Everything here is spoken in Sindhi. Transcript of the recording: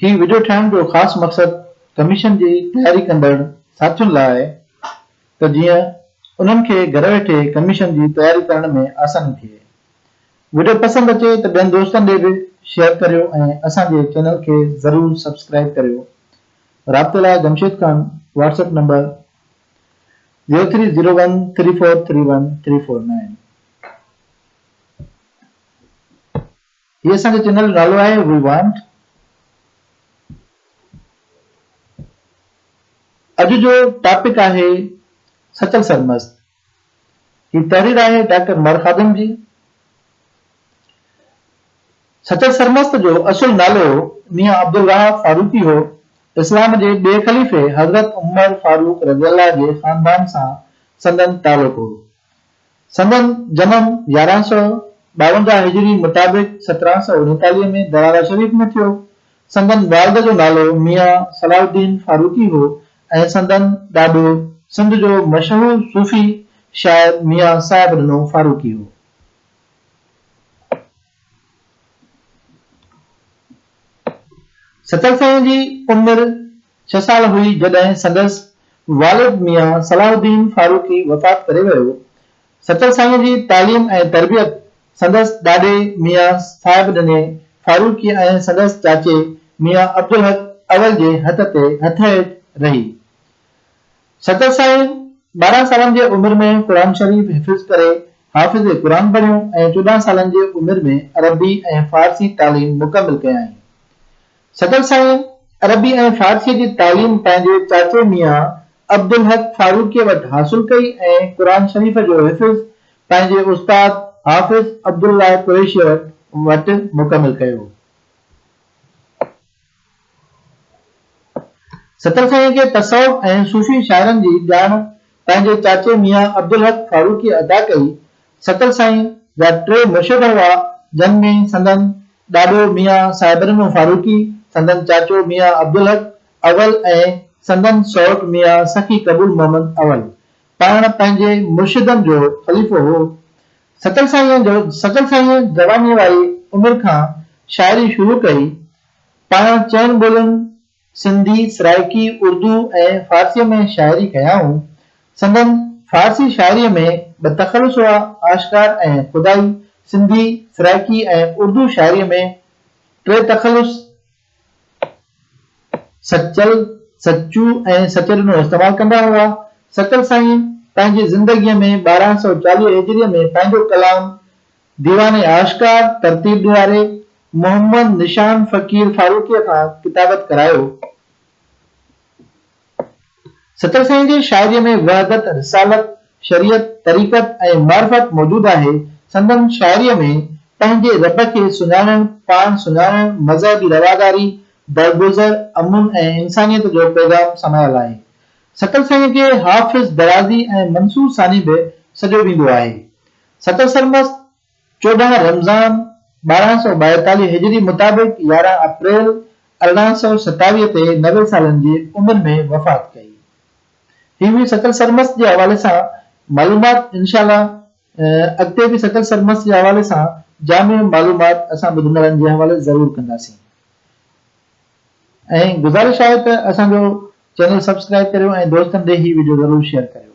هي وڊيو ٺاهڻ جو خاص مقصد ڪميشن جي تياري ڪندڙ ساٿين لاء آهي ته جيئن انهن کي گهر ويٺي ڪميشن جي تياري ڪرڻ ۾ آساني ٿئي. وڊيو پسند اچي ته ٻين دوستن ڏي به شيئر ڪريو ۽ اسان جي چينل کي ضرور سبسڪرائيب ڪريو. رابطي لاء Jamshed Khan WhatsApp number zero three zero one three four three one three four nine. هي اسان جي چينل جو نالو آهي وي وانٽ. اڄ جو ٽاپڪ آهي سچل سرمست. هي تحرير آهي ڊاڪٽر مھر خادم جي. سچل سرمست جو اصل نالو ميان عبدالوهاب فاروقي هو. اسلام جي ٻئي خليفي حضرت عمر فاروق رضي الله جي خاندان سان سندن تعلق هو. سندن جنم 1152 هجري مطابق 1739 ۾ درارا شريف ۾ ٿيو. سندن والد جو نالو ميان صلاح الدين فاروقي هو ۽ سندن ڏاڏو سنڌ جو مشهور صوفي شاعر ميان صاحب ڏنو فاروقي هو. سچل سائين جي عمر ڇهه سال هئي جڏهن سندس والد ميان صلاح الدين فاروقي وفات ڪري ويو. سچل سائينء جي تعليم ۽ تربيت سندس ڏاڏي ميان صاحب ڏني فاروقي ۽ سندس چاچي ميان عبدالحق اول جي هٿ تي هٿ هيٺ رهي. سچل سائين 12 سالن جي عمر ۾ قرآن شريف حفظ ڪري حافظ قرآن بڻيو ۽ 14 سالن جي عمر ۾ عربي ۽ فارسي تعليم مڪمل ڪيائين. سچل سائين عربي ۽ فارسيء جي تعليم پنهنجي چاچي ميان عبدالحق فاروقيء وٽ حاصل ڪئي ۽ قرآن شريف جو حفظ پنهنجي استاد حافظ عبدالله قريشيء وٽ مڪمل ڪيو. سچل سائين کي تصوف ۽ صوفي شاعرن جي ڄاڻ پنهنجي چاچي ميان عبدالحق فاروقيء عطا ڪئي. سچل سائين جا ٽي مرشد هئا، جن ۾ سندن ڏاڏو ميان صاحبڏنو فاروقي، سندن چاچو ميان عبدالحق اول ۽ سندن سئوٽ ميان سخي قبول محمد اول. پاڻ پنهنجي مرشدن جو خليفو هو. سچل سائينء جو سچل سائينء جوانيء واري عمر کان شاعري شروع ڪئي. پاڻ چئن ٻولين سنڌي، سرائيڪي، اردو ۽ فارسيء ۾ شاعري ڪيائون. سندن فارسي شاعريء ۾ ٻه تخلص هئا، آشڪار ۽ خدائي. سنڌي، سرائيڪي ۽ اردو شاعريء ۾ ٽي تخلص، سچل، سچو ۽ سچڏنو استعمال ڪندا هئا. سچل سائين پنهنجي زندگيء ۾ 1240 هجريء ۾ پنهنجو ڪلام ديوان آشڪار ترتيب ڏياري محمد نشان فقير فاروقيء کان ڪتابت ڪرايو. سچل سائين جي شاعريء ۾ وحدت، رسالت، شريعت، طريقت ۽ معرفت موجود آهي. سندن شاعريء ۾ پنهنجي رب کي سڃاڻڻ، پاڻ سڃاڻڻ، مذهبي رواداري، درگذر، امن ۽ انسانيت جو پيغام سمايل آهي. سچل سائين کي حافظ درازي ۽ منصور ثاني به سڏيو ويندو آهي. سچل سرمست 14 رمضان 1242 هجري مطابق 11 اپريل 1827 تي 90 سالن جي عمر ۾ وفات ڪئي. هي هئي سچل سرمست جي حوالي سان معلومات انشاء الله اڳتي به سچل سرمست جي حوالي سان جامع معلومات اسان ٻڌندڙن جي حوالي ضرور ڪنداسين ۽ گذارش آهي ته اسان جو چينل سبسڪرائب ڪريو ۽ دوستن ڏي هي وڊيو ضرور شيئر ڪريو.